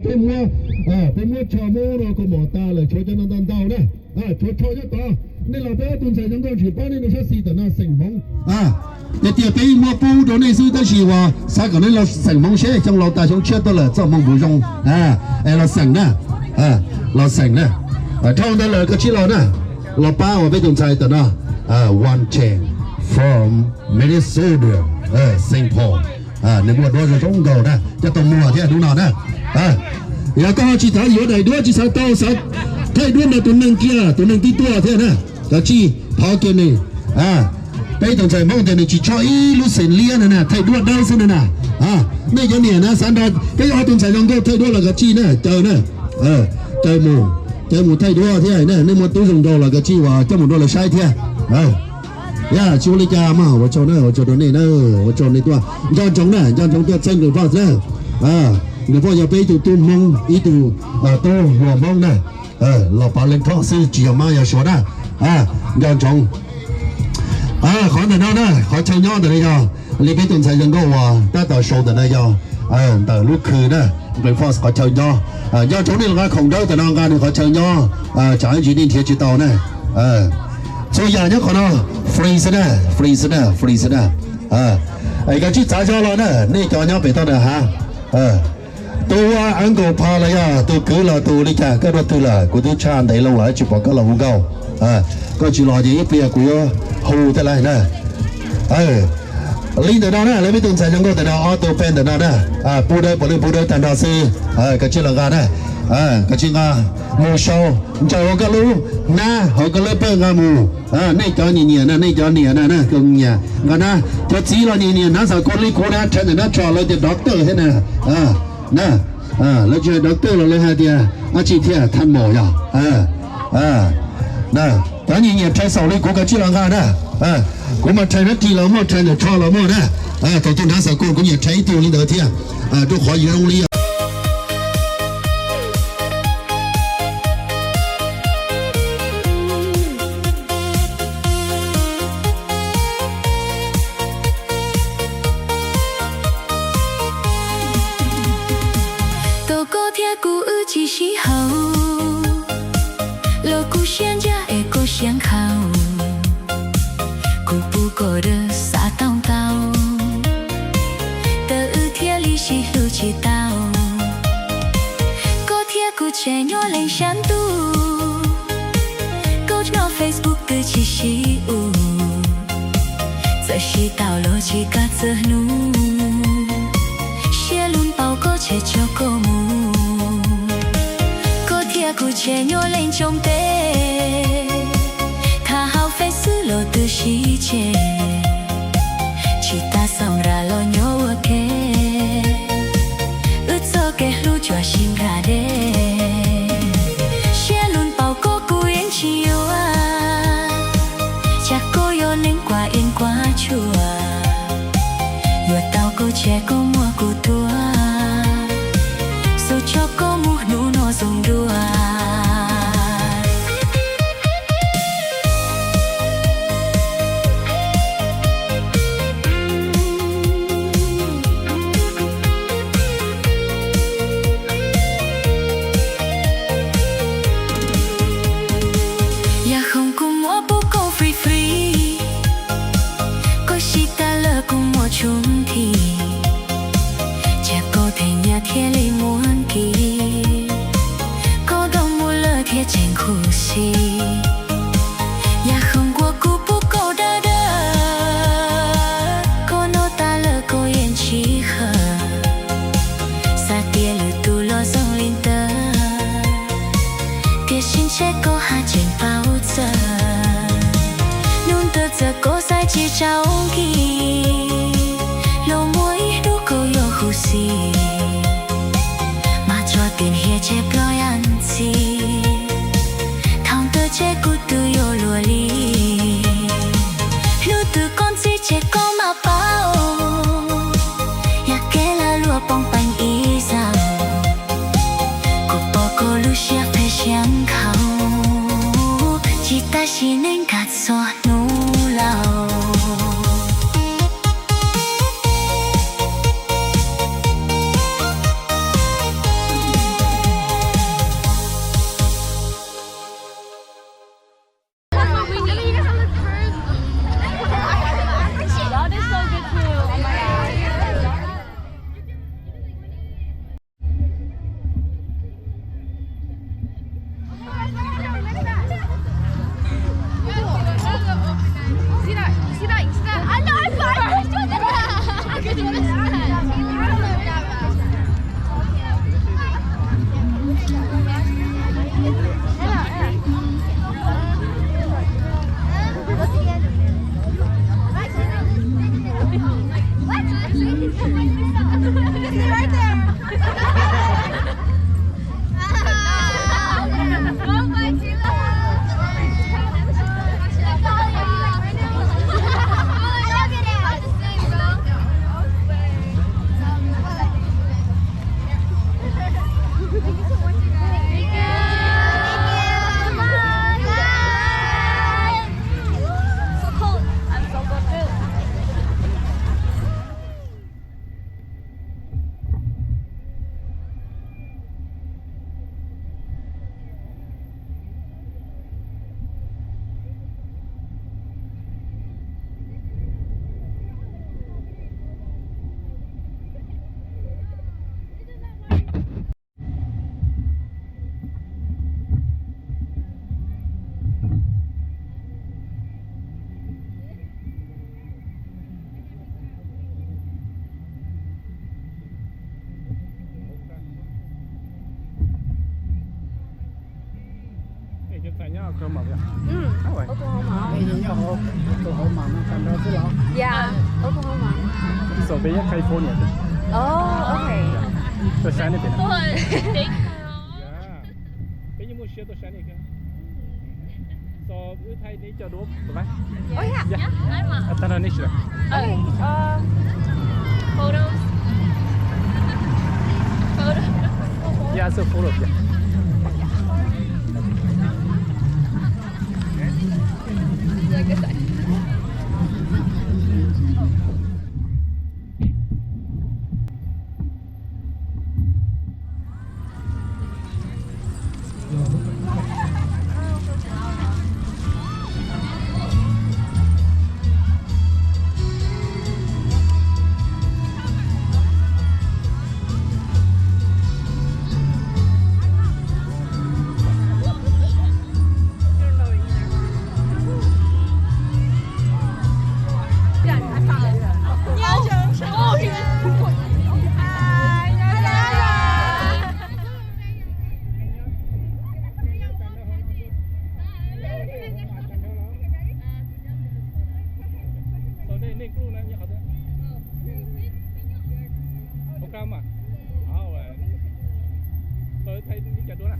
Peb muab, peb muab tsho Hmoob no kaus mom tas lawm tshuav cov no ntau ntau na. Tshuav tsho nyob tod, nej los peb ob tug ntxhais zoo nkauj tsis pab nej rau sab xis tam no xeem Hmoob. Yog tias peb muab pub rau nej xwb tab sis uas xav kom nej los xeem Hmoob seb xyoo laus tas xyoo tshiab tuaj lawm txoj hmoo puas zoo. Es los xeem na, los xeem na. Dhau ntawd lawm koj tsij los na, los pab uas peb tus ntxhais tam no, Wan Cheng from Minnesota, Saint Paul. Nws muaj duab zoo zoo nkaus na, coj tau muag thiab hnub no na. Yog koj ho tsis xav yuav daim duab tsis xav tau, xav thaij duab ntawm tus neeg kiag, tus neeg twb tuaj thiab na, koj tsij thov kiag nws. Peb tus ntxhais Hmoob tias nws tsis tshoj ib lub xeem liab na, thaij duab dawb xwb na. Nej cov niam na xav nrog peb ob tug ntxhais zoo nkauj thaij duab los koj tsij na, caw na, caw mus, caw mus thaij duab thiab na. Nej muaj tub zoo nraug los koj tsij uas coj mus rau lawv saib thiab. Yog tsis ua li cas mas ua tsaug na, ua tsaug rau nej na, ua tsaug nej tuaj nco ntsoov na, nco ntsoov tuaj txhawb Nplias Fos na. Nplias Fos yog peb ib tug tub Hmoob, ib tug tub hluas Hmoob na. Los pab Nplias Fos xwb tsis yog mab yog suav na. Nco ntsoov. Qhov ntawm no na, qhov chaw nyob ntawm no yog li peb tus ntxhais zoo nkauj uas tab tom sau ntawm no yog ntawm lub khw na, Nplias Fos qhov chaw nyob. Nco ntsoov nej los nqa khoom dawb ntawm no nqa nws qhov chaw nyob, tsam ib ntsis nej nrhiav tsis tau na. Txhua yam nyob qhov no, free xwb na, free xwb na, free xwb na. Es koj tsij txav zog los na, nej cov nyob pem toj na ha. Tus uncle Pa los yog tus kwv los tus li cas koj dua twg lawm, kuv twb tshaj ntev loo lawm tsis pom koj los hu nkauj. Koj tsis los ces ib pliag kuv yuav hu thiab lawm na. Li ntawm no na, lawv peb tus ntxhais zoo nkauj ntawm no ob tug peb ntawm no na, pub dawb puav leej pub dawb tag nrho xwb. Koj tsij los nqa na, koj tsij nqa mus sau ntsaws hauv koj lub hnab hauv koj lub pawg nqa mus. Nej cov nyiam nyiam na, nej cov niam na, koj nyiam nqa na, cov txiv los nyiam nyiam hnab xav kuj li kuv na, rhais ntawm hnab tso lawv tias doctor thiab na. Na, lawv tsis hais doctor los lawv hais tias dab tsi thiab, thaj maum yog. Cov nyiam nyiam rhais xaum li kuv koj tsij los nqa na. Kuv mas rhais hnab ris los muaj, rhais ntawm tsho los muaj na. Thaum tus hnab xav kuj kuv nyiam rhais ib tug li ntawd thiab, rau qhov zoo li Tau koj thiab kuv wb tsis sib haum, los kuv siab ntsia es koj siab nkhaus. Kuv pub koj dawb xav tau ntau, tawm wb thiaj li sib hlub tsis tau. Koj thiab kuv tseem nyob leej sab ntuj, koj nyob Facebook twb tsis sib ua. Txawm sib tau los tsis kaj txawj hnub, siab lub npaum koj tseg tso koj mus. Koj thiab kuv tseem nyob leej tsoom teb, tham hauv Face xwb los twb sib tseg. Tsis tas xaus nram los nyob ua ke, wb txoj kev hlub cuag sib nkag deb. Siab lub npaum koj kuv yeej tsis yuav, cas koj yuav neeg kuam ib kuam tsuaj. Yuav tau koj tseg koj muab kuv tua, xub tso koj mus hnub no zoo dua. Yam khoom kuv muab pub koj free free, koj sib tag lawm kuv muaj tsum nthi. Cas koj them nyiam thiaj li muaj nkim, koj dob mus lawm thiaj tseem khuv xim. Yam khoom uas kuv pub koj dawb dawb, koj noj tas lawm koj yeej tsis khaws. Xav tias lwm tus los zoo li ntawd, tiam sis ntshe koj haj tseem paub txawj. Hnub ntawd txawm koj xaiv tsis tsaus nki, los muaj ib hnub koj yuav khuv xim, mas tso tis hiav tsheb ploj yam ntxhi. Thaum ntawd ntshe kuv twb yuav luag li. Hlub tus koj ntxim ces koj mam paub, yam kev lag luam poob peev ib zaug. Kuv pom koj lub siab phem siab nkhaus, tsis tas sim neej nkag txog hnub laus. Ê, cov ntxhais nyob Oklahoma puas yog? Mm, Oklahoma. Ê, nyob hauv Oklahoma no tag nrho xwb los? Yeah, Oklahoma. Ib txhia peb nyob California. Oh, ok. Tuaj saib nej pem no. Peb yeej muaj siab tuaj saib nej kawg. So, wb thaij nej cov duab. Oh, yeah. Yeah. Tag nrho nej sawv daws. Okay, uh, photos. Photos. Yeah, so photos, yeah. Sau dej nej cluj na nyob qhov twg? Ua kab mas. Sau thaij ib co duab na.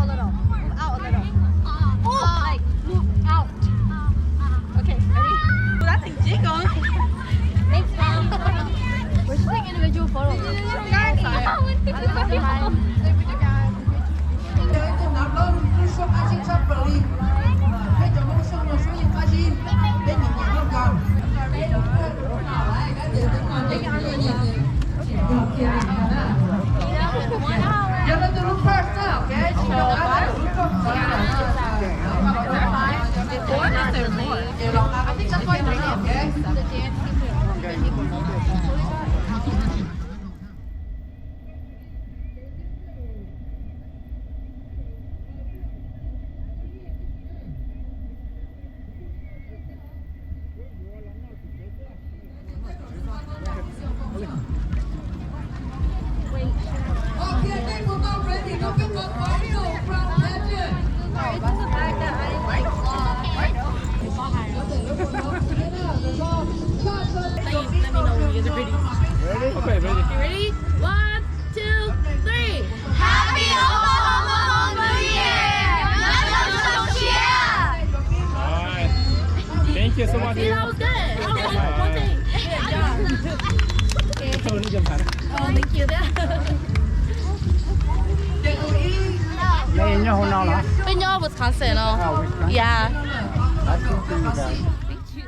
A little. Move out a little. Oh, like, move out. Okay, ready? Ooh, that's a jiggle. Thanks, Mom. We're just doing individual photos. Guys, Let me, let me know when you guys are ready. Okay, ready. You ready? One, two, three. Happy Oklahoma New Year! Nyob zoo, sawv daws. All right. Thank you so much. See, that was good. That was one thing. Good job. Oh, thank you. Peb nyob Wisconsin no. Yeah. Thank you.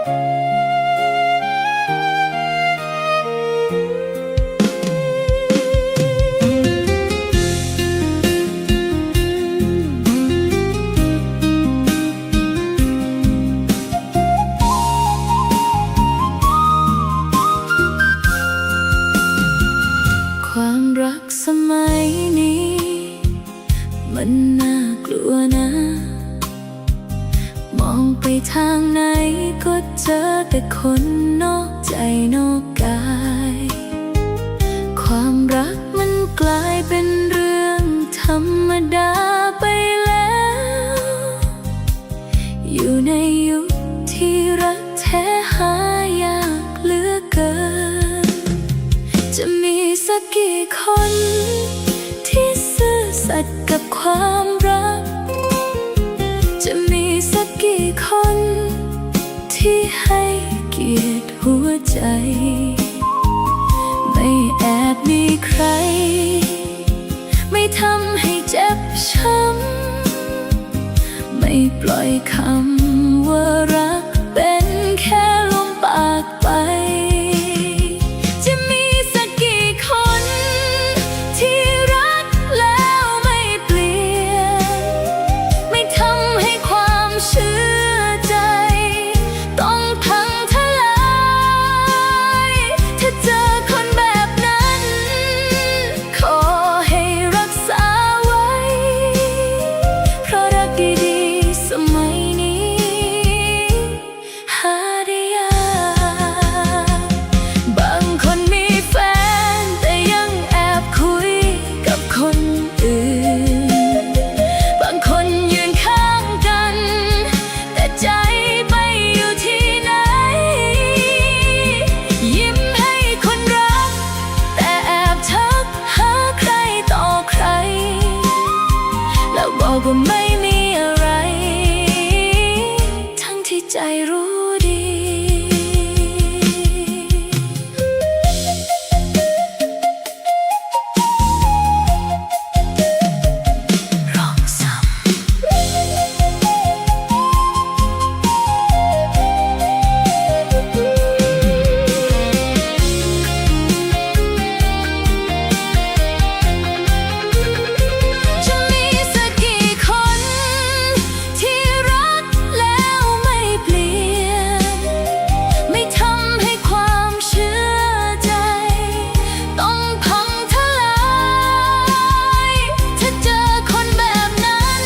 ความรักสมัยนี้มันน่ากลัวนะ มองไปทางไหนก็เจอแต่คนนอกใจนอกกาย ความรักมันกลายเป็นเรื่องธรรมดาไปแล้ว อยู่ในยุคที่รักแท้หายากเหลือเกิน จะมีสักกี่คนที่ซื่อสัตย์กับความรัก จะมีสักกี่คนที่ให้เกียรติหัวใจ ไม่แอบมีใคร ไม่ทำให้เจ็บช้ำ ไม่ปล่อยคำว่ารักเป็นแค่ลมปากไป จะมีสักกี่คนที่รักแล้วไม่เปลี่ยน ไม่ทำให้ความเชื่อใจต้องพังทลาย ถ้าเจอคนแบบนั้น ขอให้รักษาไว้ เพราะรักดีๆสมัยนี้ หาได้ยาก บางคนมีแฟนแต่ยังแอบคุยกับคนอื่น บางคนยืนข้างกัน แต่ใจไปอยู่ที่ไหน ยิ้มให้คนรัก แต่แอบทักหาใครต่อใคร แล้วบอกว่าไม่มีอะไร ทั้งที่ใจรู้ดี จะมีสักกี่คน ที่รักแล้วไม่เปลี่ยน ไม่ทำให้ความเชื่อใจต้องพังทลาย ถ้าเจอคนแบบนั้น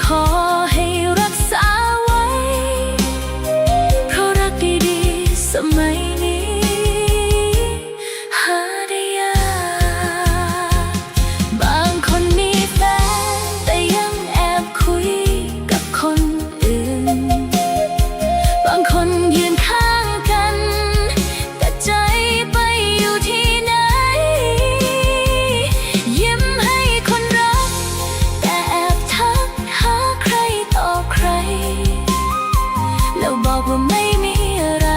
ขอให้รักษาไว้ เพราะรักดีๆสมัยนี้ หาได้ยาก บางคนมีแฟนแต่ยังแอบคุยกับคนอื่น บางคนยืนข้างกัน แต่ใจไปอยู่ที่ไหน ยิ้มให้คนรัก แต่แอบทักหาใครต่อใคร แล้วบอกว่าไม่มีอะไร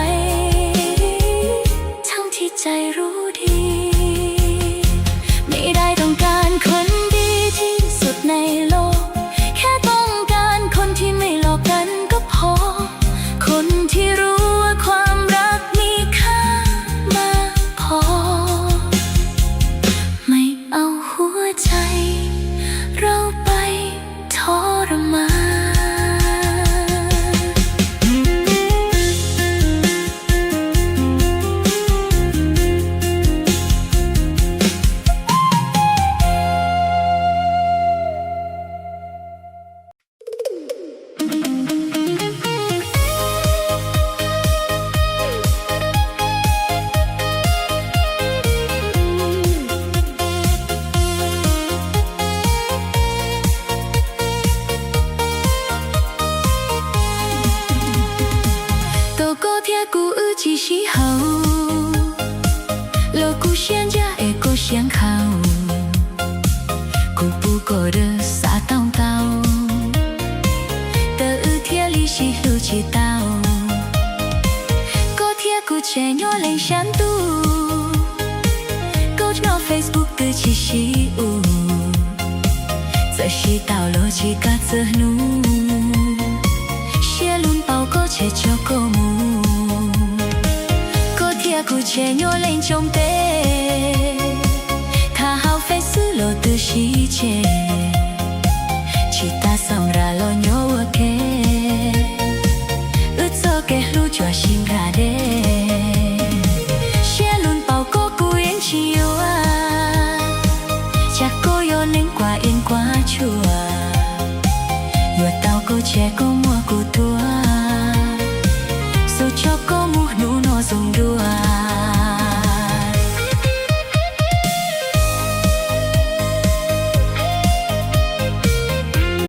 ทั้งที่ใจรู้ดี ไม่ได้ต้องการคนดีที่สุดในโลก แค่ต้องการคนที่ไม่หลอกกันก็พอ คนที่รู้ว่าความรักมีค่ามากพอ ไม่เอาหัวใจเราไปทรมาน Tau koj thiab kuv wb tsis sib haum, los kuv siab ntsia es koj siab nkhaus. Kuv pub koj dawb xav tau ntau, tawm wb thiaj li sib hlub tsis tau. Koj thiab kuv tseem nyuaj leej sab ntuj, koj nyob Facebook twb tsis sib ua. Txawm sib tau los tsis kaj txawm hnub, siab lug npaum koj tseem tso koj Tsev nyuaj leej tsoo teb, tha hauv fej xwb los twb sib tseg, tsis tas xoom ras los nyuaj ua ke. Wb txoj kev hlub tsuas sib nkag deb, siab lug npaum koj kuv yeej tsis yuav, cas koj yuav neeg kuam ib kuam tshuaj, yuav tau koj tseg koj